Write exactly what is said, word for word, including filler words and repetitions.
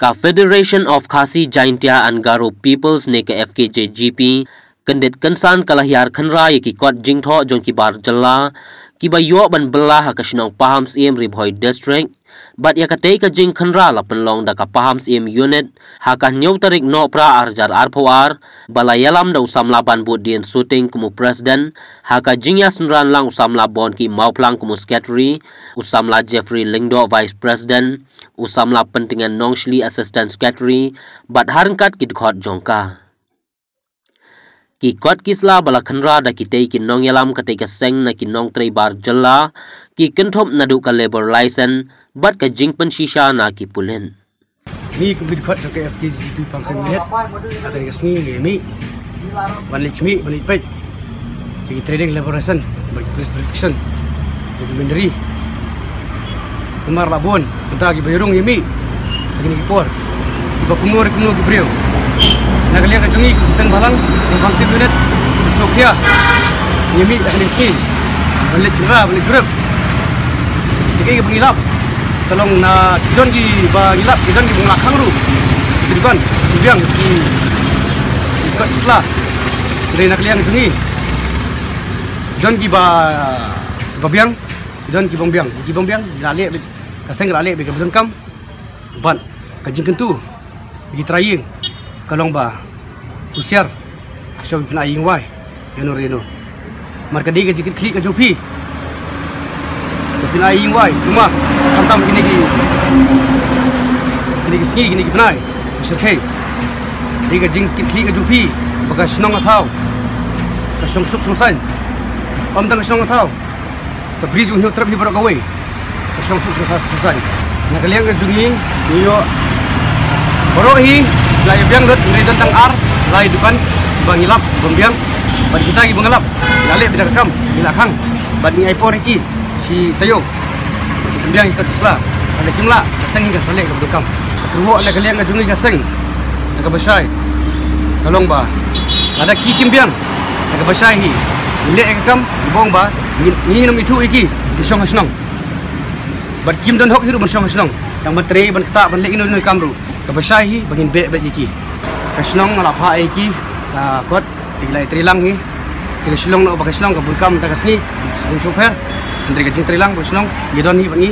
Ka Federation of Khasi Jaintia and Garo Peoples ne ka F K J G P kyndit kynsan ka la hiar khynra ïa ki kot jingthoh jong ki bar jylla kiba ïoh ban bylla ha ka shnong Pahamsyiem, Ri Bhoi District. Bad ïa katei ka jingkhynra la pynlong da ka Pahamsyiem Unit ha ka hynñiew tarik Nohprah ar hajar arphew ar, ba la ïalam da u samla Banbuddien Suting kum u President, ha ka jingïasynran lang u samla Bonki Mawphlang kum u Secretary, u samla Jeffrey Lyngdoh Vice President, u samla Pyntngen Nongshli Assistant Secretary, bad ha ryngkat ki dkhot jong ka. Ki kot ki sla ba la khynra da kitei ki nongïalam katei ka seng na ki nongtrei bar jylla ki kynthup naduh ka labour license bad ka jingpynshisha na ki pulit. Ngi kum ki dkhot jong ka F K G P Pahamsyiem Unit, ha kane ka sngi ngi mih ban leit khmih, ban leit peit ïa ki trading labour license bad ki police verification jong ki machinery. Namar la bun mynta kiba ïarung ïa mih ha kine ki por, kiba kumno re kumno ki briew. Na ka liang ka jong ngi kum ki seng bhalang jong Pahamsyiem Unit, ngi sngewkhia ïa mih ha kane ka sngi ban leit khynra, ban leit jurip. Te kaei kaba ngi lap ka long na ki don kiba ngi lap, ki don kiba ngi la khang ruh, ki dukan, ki biang, ki, ki kot ki sla. Hynrei na ka liang jong ngi don kiba, kiba biang, don ki bym biang, ki bym biang, ki la leh beit, ka seng ka la leh beit kaba donkam. Bad ka jingkyntu ïa ki trai ïing ka long ba husiar, shwa ban pynai ïing wai ïano re ïano. Namar ka dei ka jingkitkhlieh ka jong phi, ban pynai ïing wai, namar khamtam kine ki, kine ki sngi, kine ki bnai, ki shyrkhei. Dei ka jingkitkhlieh ka jong phi ba ka shnong ka thaw ka shong suk shong saiñ. Ym tang ka shnong ka thaw, ka Bri jong u Hynñiewtrep hi baroh kawei ka shong suk shong saiñ. Na ka liang ka jong ngi, ngi ïoh baroh hi la ïa biang lut, ngi don tang ar lai dukan ba ngi lap bym biang. Bad kita kiba ngi lap ngi la leh beit da ka kam, ngi la khang bad ngi ai por ïa ki shi taïew. Kim biang ïa ki kot ki sla, lada kim lah, ka seng hi kan sa leh kaba donkam. Ka kyrwoh na ka liang ka jong ngi ka seng, na kaba shai, ka long ba lada ki kim biang, na kaba shai hi, ngin leh ïa ka kam, ngi bong ba ngi, ngin ym ithuh ïa ki, ki shong ha shnong. Bad kim don hok hi ruh ban shong ha shnong, tang ban trei, ban ktah, ban leh ino ino i kam ruh. Kaba shai hi ba ngin beh beit ïa ki. Ka shnong nga la phah ïa ki, ka kot, te ki la ïa trei lang hi. Te ka shnong, na ba ka shnong ka bun kam mynta ka sngi, sngewsih pher. Hynrei ka jingtrei lang ba ka shnong ngi don hi bad ngi.